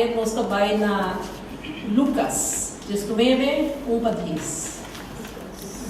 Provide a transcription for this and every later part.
Awe nos ta bai na Lucas 19, 1 pa 10.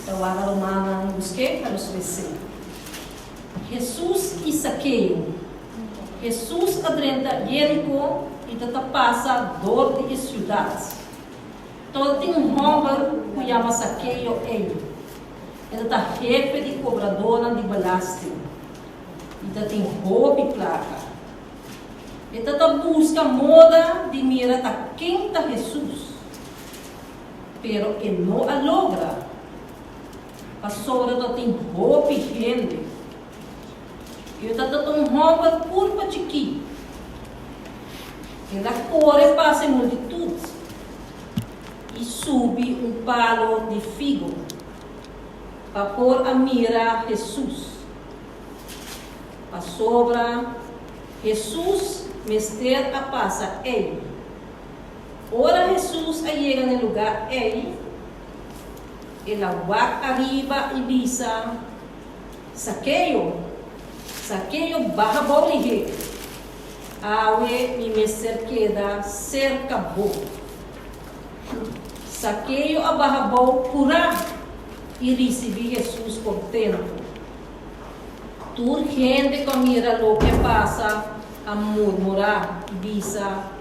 Ta warda rumannan busk'é pa nos les'é. Hesus i Sakeo. Hesus a drenta Jeriko i ta ta pasa dor di e siudat. Tabatin un hòmber ku yama Sakeo ei. E ta ta hefe di kobradónan di belasting i ta tin hopi plaka. E ta ta buska moda di mira ta ken ta Hesus, pero e no a logra pasobra ta tin hopi hende. E ta ta un hòmber kurpa chikí. El a kore pasa e multitut i subi un palo di figo pa por a mira Hesus. Pasobra Hesus mester a pasa ei. Ora Hesus a yega na e lugá ei, el a wak ariba i bisa, Sakeo, Sakeo, baha bou lihé! Awe mi mester keda serka bo. Sakeo a baha bou purá i risibí Hesus kontentu. Tur hende ku a mira loke a pasa a murmurá i bisa,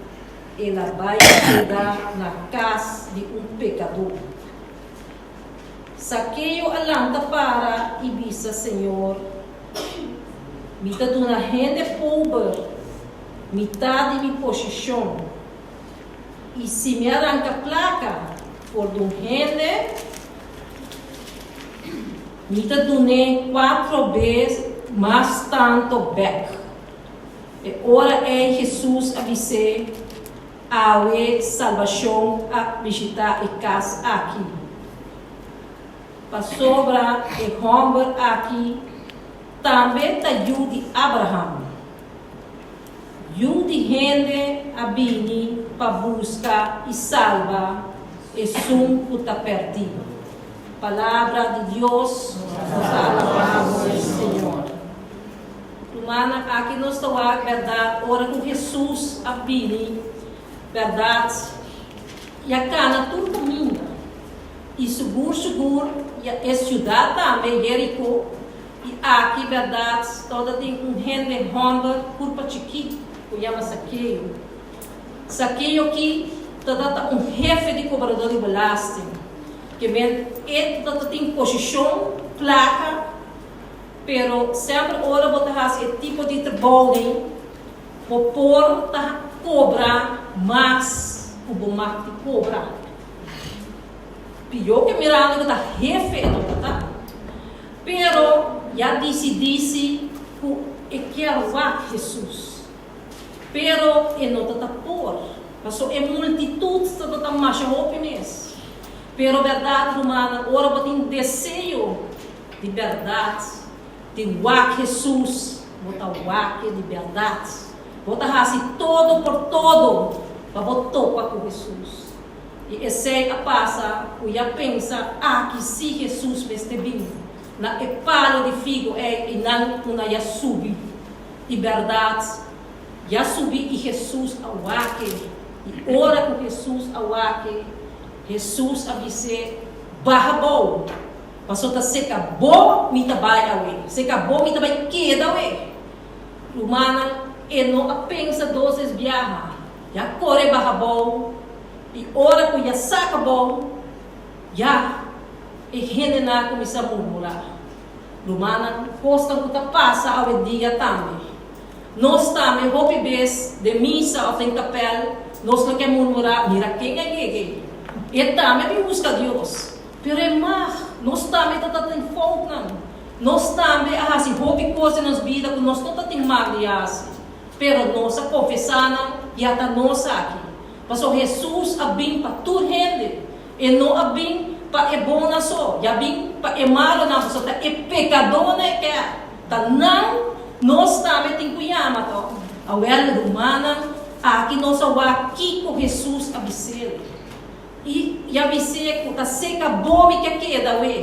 El a bai keda na kas di un pekadó. Sakeo a lanta para i bisa, Señor, mi ta duna hende pober mitá di mi posishon, i si mi a ranka plaka for di un hende, Mi ta dun'é cuatro bes mas tanto bek. E ora ei Hesus a bis'é, Awe salbacion a bishitá e cas aki, pasobra e homber aki tambe ta yu di Abraham. Yu di hende a bini pa buska i salba esun ku ta pèrdí. Palabra di Dios. Nos ta alabá bo, Señor. Rumannan, aki nos ta wak bèrdat ora ku Hesus a bini, bèrdat, i a kana tur kaminda, i sigur sigur e siudat tambe, Jeriko. I aki, bèrdat, tabata tin un hende hòmber kurpa chikí ku yama Sakeo. Sakeo ki tabata un hefe di kobradó di belasting. Ke men e tabata tin posishon, plaka, pero semper ora bo ta hasi e tipo di trabou den, bo por ta kobra mas ku bo mag di kobra. Pió ke mirando ku ta hefe e tabata. Pero ya disidí si ku e kier wak Hesus. Pero e no ta ta por, paso e multitut tabata masha hopi mes. Pero bèrdat, rumannan, ora bo tin deseo di bèrdat di wak Hesus, bo ta wak e di bèrdat. Bo ta hasi todo por todo pa bo topa ku Hesus. I esei a pasa ku ya pensa aki si Hesus mester bin na e palo di figo ei i nan una ya subi. I bèrdat, ya subi i Hesus a wak e. I ora ku Hesus a wak e, Hesus a bis'é, Baha bou, paso ta seka bo mi ta bai awe, seka bo mi ta bai keda awe. Rumannan, e no a pensa dos es biaha. Ya kore baha bou, i ora ku ya saka bou, ya e hendenan a kuminsá murmurá. Rumannan, kosnan ku ta pasa awendia tambe. Nos tambe hopi bes den misa òf den kapèl nos lo ke murmurá, Mira ken a yega ei. E tambe a bin buska Dios. Pero e mag, nos tambe ta ta tin foutnan. Nos tambe a hasi hopi kos den nos bida ku nos no ta tin mag di hasi. Pero nos a confesá nan i ata nos aki. Pasobra Hesus a bin pa tur hende. E no a bin pa e bonnan so, i a bin pa e malonan, pasobra ta e pecadónan e kier. Ta nan nos tambe tin cu yama to. Awel, rumannan, aki nos a wak kico Hesus a bis'el. I i a bis'é cu ta seca bo mi ke keda awe.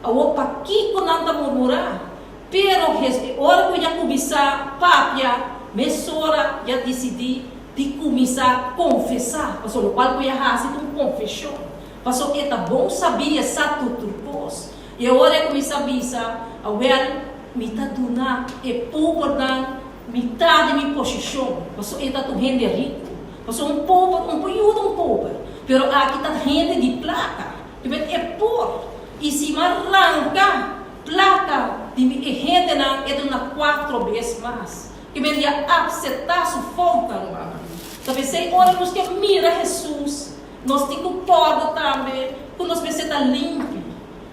Awor pakico nan ta murmurá? Pero e ora ku ya kuminsá papia, mesora ya disidí di kuminsá konfesá, pasobra lokual ku e a hasi ta un konfeshon, pasobra e ta bon sabí, e sa tur tur kos. I ora e kuminsá bisa, Awèl, mi ta duna e pobernan mitá di mi posishon, pasobra e ta tur hende riku. Pasobra un pober un por yuda un pober, pero aki ta hende di plaka. Te bet e por. I si mi a ranka plaka di mi e hendenan, e duna kuatro bes mas. Ke men di a apseptá su foutnan, rumannan. Ta p'esei ora nos ke mira Hesus, nos tin ku kòrda tambe ku nos mester ta limpi.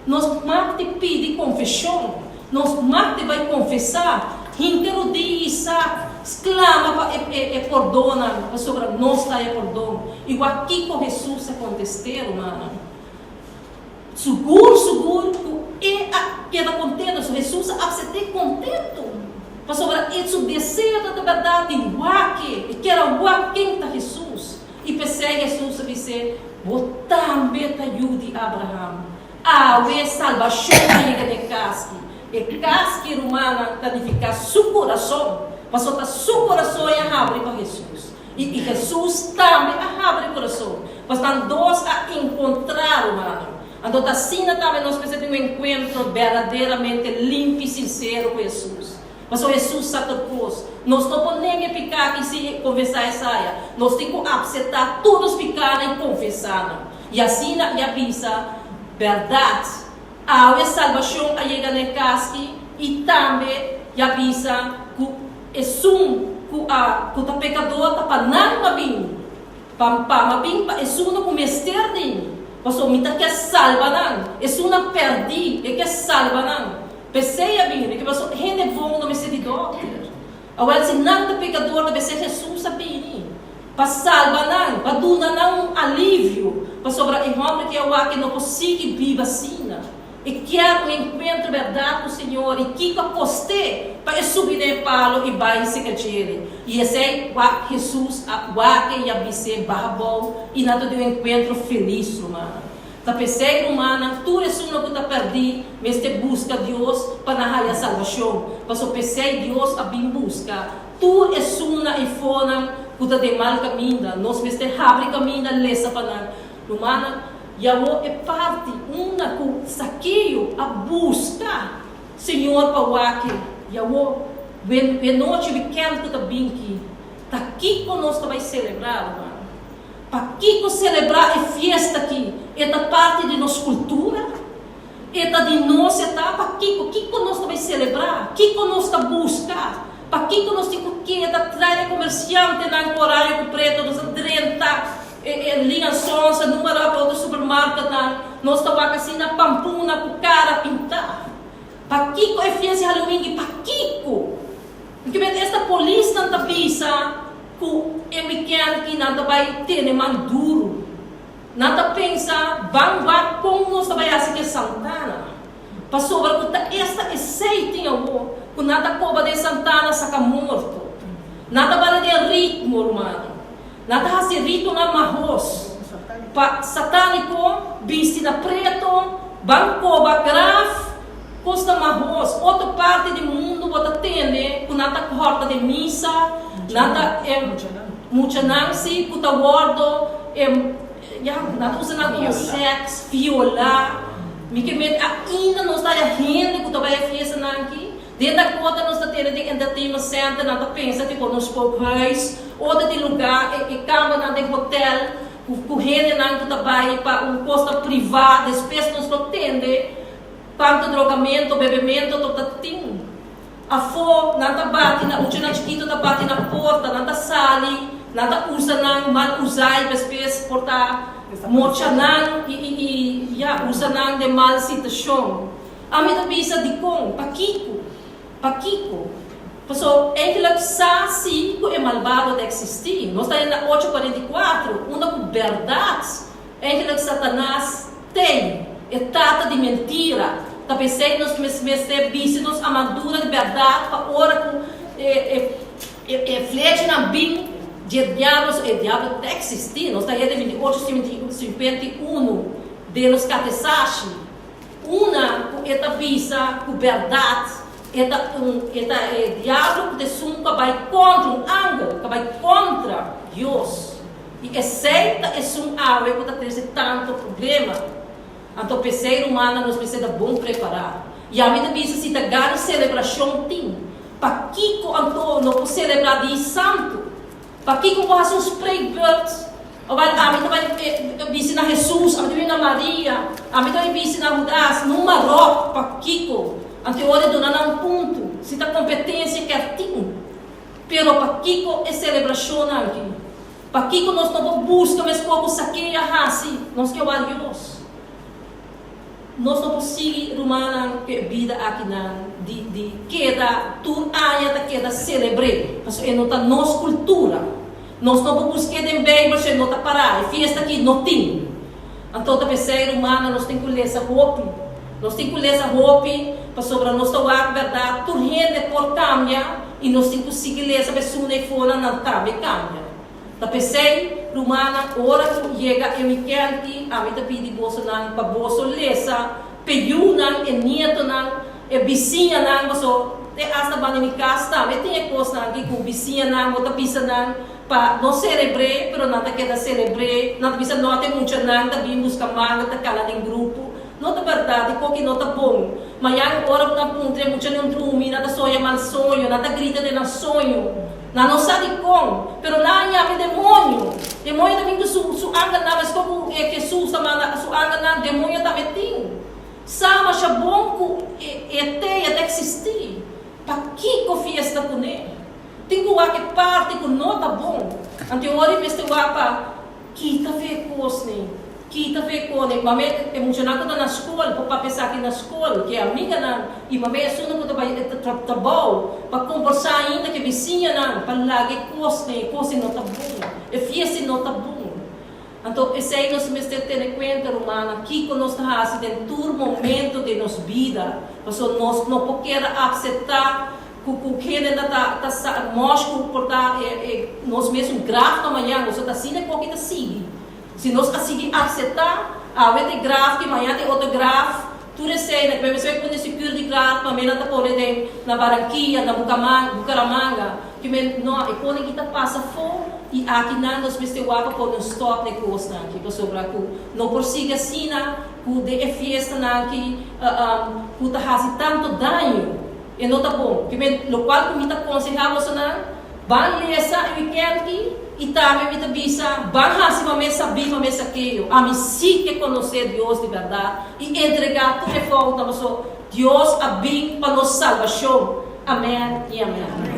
Nos mag di pidi konfeshon. Nos mag di bai konfesá. Hinka rudí i sak, sklama pa e e pordonnan, pasobra nos ta e pordon. I wak kiko Hesus a kontest'é, rumannan. Sigur, sigur ku e a keda kontentu. So Hesus a apsept'é kontentu, pasobra e su deseo ta ta bèrdat di wak e, e kier a wak ken ta Hesus. I p'esei Hesus a bis'é, Bo tambe ta yu di Abraham. Awe salbashon a yega den kas ki. E kas ki, rumannan, ta nifiká su kurason, pasobra ta su kurason e a habri pa Hesus. I Hesus tambe a habri kurason. Pasobra nan dos a enkontrá, rumannan. Anto ta asina tambe nos mester tin un enkuentro berdaderamente limpi i sinsero ku Hesus. Pasobra Hesus sa tur kos. Nos no por nenga e piká aki sin konfesá esaya. Nos tin ku apseptá tur nos pikánan i konfesá nan. I asina i a bisa, Bèrdat, awe salbashon a yega na e kas ki, i tambe i a bisa ku esun ku a ku ta pekador ta pa nan pa bin, pa pa ma bin pa esunnan ku mester di mi, pasobra mi ta ke salba nan, esunnan pèrdí, e ke salba nan. P'esei a bini, ke pasobra hende bon no mester di dòkter. Awèl, si nan ta pekador, ta p'esei Hesus a bini, pa salba nan, pa duna nan un alivio, pasobra e hòmber ki a wak e no por sigui biba asina. E kier un enkuentro bèrdat ku Señor, i kiko a kost'é pa e subi na e palo i bai seka djele. I esei wak Hesus a wak e i a bis'é, Baha bou, i nan ta di un enkuentro felis, rumannan. Ta p'esei, rumannan, tur esunnan ku ta pèrdí mester buska Dios pa nan haña salbashon, pasobra p'esei Dios a bin buska tur esunnan i fonan ku ta den mal kaminda. Nos mester habri kaminda lesa pa nan. Rumannan, yawó e parti unda ku Sakeo a buska Señor pa wak e. Yawó, e nochi wikènt ku ta bin ki, ta kiko nos ta bai selebrá, rumannan? Pakiko selebrá e fiesta aki? E ta parti di nos kultura? E ta di nos e ta? Pakiko? Kiko nos ta bai selebrá? Kiko nos ta buska? Pakiko nos tin ku keda trae komersiantenan ku oraño ku preto? Nos ta drenta e e Linga Sonsa, numa ròp otro supermarketnan, nos ta wak asina pampuna ku kara pintá. Pakiko e fiesta di Halloween ki? Pakiko? Kiben esta polisnan ta bisa ku e wikènt ki nan ta bai tene man duru. Nan ta pensa ban wak kon nos ta bai hasi ku e santana. Pasobra ku ta esta esei tin awor ku nan ta koba den santana saka morto. Nan ta bala den ritmo, rumannan. Nan ta hasi ritonan mahos pa satániko, bisti na preto, ban koba graf, kos ta mahos. Otro parti di mundu bo ta tende ku nan ta kòrta den misa, nan ta muchanan si ku ta wòrdu ya nan ta usa nan komo sèks, violá. Mi ke mete ainda nos ta haya hende ku ta bai e fiestanan aki. Den Dakota nos ta tene den entertainment center, nan ta pensa tipo nos spookhuis, otro di lugar e e kambernan den hotel ku ku hendenan ku ta bai pa un kos ta priva, despues nos lo tende tanto drogamento, bebemento to ta tin. Afo nan ta bati na muchanan chikito ta bati na porta, nan ta sali, nan ta usa nan mal usa i despues por ta mocha nan i i i ya usa nan den mal situacion. Ami ta bisa dikon? Pakiko? Pakiko? Paso eigenlijk sa si ku e malbado ta eksistí. Nos ta na ocho 44, unda ku bèrdat eigenlijk Satanas t'ei, e tata di mentira. Ta p'esei nos mester bisti nos armadura di bèrdat pa ora ku e e e flechanan bin dje diablo, so e diablo ta eksistí. Nos ta hende 28 51 den nos katesashi. Una ku e ta bisa ku bèrdat E ta un e ta e diablo ku ta esun ku a bai kontra, un angel ku a bai kontra Dios. I esei ta esun awe ku ta trese tantu problema. Anto p'esei, rumannan, nos mester ta bon prepará. I ami ta bisa si ta gana selebrashon tin, pakiko anto no por selebrá Dia Santu? Pakiko bo hasi un spreekbeurt? Owel, ami ta bai bisi na Hesus, ami ta bai na Maria, ami ta bai bisi na Hudas, numa ròp, pakiko? Anto e ora e duna nan un punto, si ta kompetensia ker tin. Pero pakiko e selebrashonnan aki? Pakiko nos no por buska meskos ku Sakeo a hasi? Nos ke wak Dios. Nos no por sigui, rumannan, ku e bida akinan di di keda tur aña ta keda selebr'é, pasobra e no ta nos kultura. Nos no por busk'é den Beibel si e no ta pará. E fiesta aki no tin. Anto ta p'esei, rumannan, nos tin ku lesa hopi. Nos tin ku lesa hopi pasobra nos ta wak bèrdat, tur hende por kambia i nos tin ku sigui lesa pa esun ei fonan nan tambe kambia. Ta p'esei, rumannan, ora ku yega e wikènt ki, ami ta pidi bosonan pa boso lesa p'e yunan, e nietonan, e bisiñanan, paso te asta banda mi kas tambe tin e kosnan aki ku bisiñanan bo ta bisa nan pa no selebr'é, pero nan ta keda selebr'é, nan ta bisa no ata e muchanan ta bin buska manga ta kala den grupo. No ta bèrdat, e koki no ta bon. Mañan ora ku nan puntra e muchanan drumi, nan ta soña mal soño, nan ta grita den nan soño. Nan no sa dikon, pero nan a yama e demonio. Demonio ta bin ku su su angelnan, meskos ku e Hesus ta manda su angelnan, demonio tambe tin. Sa masha bon ku e e tea ta eksistí. Pakiko fiesta kuné? Tin ku wak e parti ku no ta bon. Anto e ora e mester wak pa. Kita fe kosnan, kita fe kone. Mame e muchanan ku ta na skol por papia esaki na skol ku e amiganan i mame esunnan ku ta bai trabou pa kombersá ainda ku e bisiñanan pa laga e kosnan, e kosnan no ta bon, e fiesta no ta bon. Anto esei nos mester tene kuenta rumannan kiko nos ta hasi den tur momento den nos bida pasobra nos no por keda apseptá Ku ku hende na ta ta sa mosh ku por ta e e nos mesun graf ta mañan nos ta asina e koki ta sigui. Si nos a sigui akseptá awe ta e graf ki mañan ta e otro graf tur esei na kibé mester pone sekur di graf pa mena ta pone den na Barranquilla na Bucaman Bucaramanga kimen no e pone ki ta pasa afó i aki nan nos mester wak pa pone un stòp na e kosnan aki pasobra ku no por sigui asina ku den e fiestanan aki ku ta hasi tanto daño. E no ta bon. Ki men, lokual ku mi ta konsehá bosonan, ban lesa e wikènt ki, i tambe mi ta bisa, ban hasi pa mes sabí pa mes sakeo. Ami sí ke konosé Dios di bèrdat i entregá tur e fouta, paso Dios a bin pa nos salbashon. Amèn i amèn.